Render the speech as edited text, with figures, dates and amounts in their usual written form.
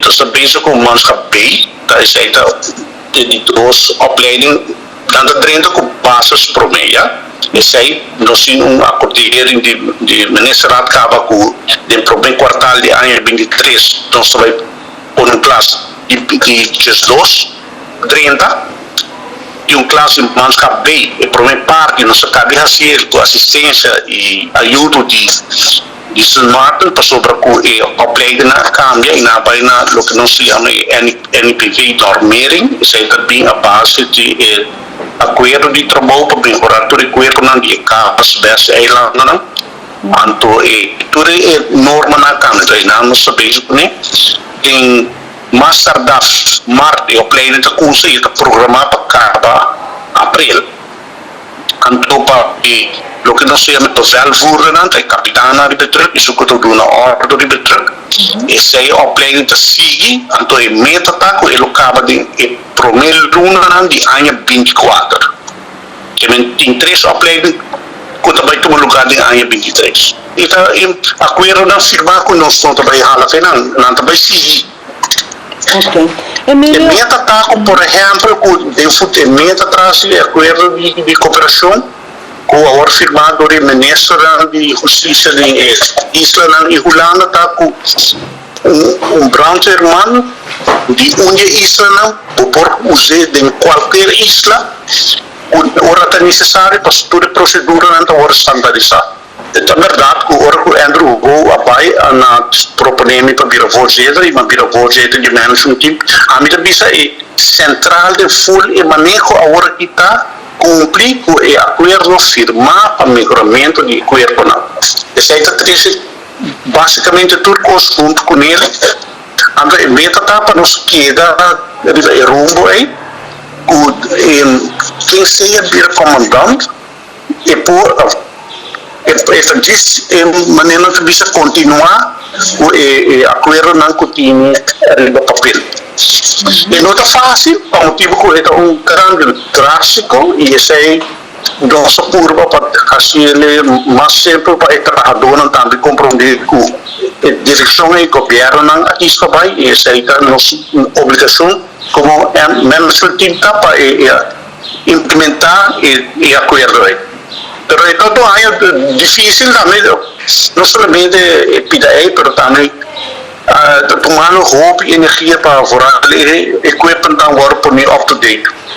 Nos ta bezig ku manschap B, dat is eigenlijk di dos opleiding, dan ta drenta ku basis promé, ja. Esei nos tin un akordering di ministerraad kaba ku den promé kwartaal di aña 23 nos ta bai pone un klas di 12 drenta i un klas di manschap B. E promé parti nos a kaba di hasi ku asistensia i ayudo di Sint Maarten, pasobra ku e opleiding a kambia i nan a bai na loke nos ta yama e NIPV normering. Esei ta bin a base di e akuerdo di trabou pa mehorá tur e kuerponan di e kas bes eilandennan. Anto e tur e normanan a kambia, entonces nan nos ta bezig kuné. Den mas tardá mart e opleiding ta kuminsá i e ta programá pa kaba aprel. Anto pa e loke nos ta yama e bevelvoerdernan, ta e kapitannan riba e trùk, esun ku ta duna òrdu riba e trùk, esei opleiding ta sigui. Anto e meta ta ku e lo kaba den e promé lunanan di aña 24. Ke men tin tres opleiding ku ta bai tuma lugá den aña 23. E ta e akuerdonan firmá ku nos no ta bai hala fe nan, nan ta bai sigui. Ok. E Emilio. Meta ta ku, por ehèmpel, ku den e meta tras di e akuerdo di kooperashon ku awor firmá dor e ministernan di hustisia den e islanan i Hulanda ta ku un brandweerman di un di e islanan bo por us'é den kualker isla ku ora ta nesesario, pasobra tur e proseduranan ta wòrdu standarisá. E ta bèrdat ku ora ku Andrew Ho a bai na proponé mi pa bira voorzitter i mi a bira voorzitter di management team, ami ta bisa e sentral den full e maneho awor aki ta kumpli ku e akuerdo firmá pa mehoramentu di e kuerponan. Esei ta trese básikamente tur kos huntu kuné. Anto e meta ta pa nos keda riba e rumbo ei ku ken sea bira komandant e por e ta djis e manera nan ta bisa kontinuá ku e akuerdonan ku tin riba papel. E no ta fásil pa motibu ku e ta un kambio drástiko i esei nos a purba pa hasi el mas simpel pa e trahadónan tambe komprondé ku e direkshon ei gobièrnunan a kis pa bai i esei ta nos obligashon komo management team ta pa e implementá e akuerdo ei. Pero e ta un aña difísil tambe, no solamente e pida ei, pero tambe ta tumando hopi energia pa vooral e equipment nan wòrdu pone up to date.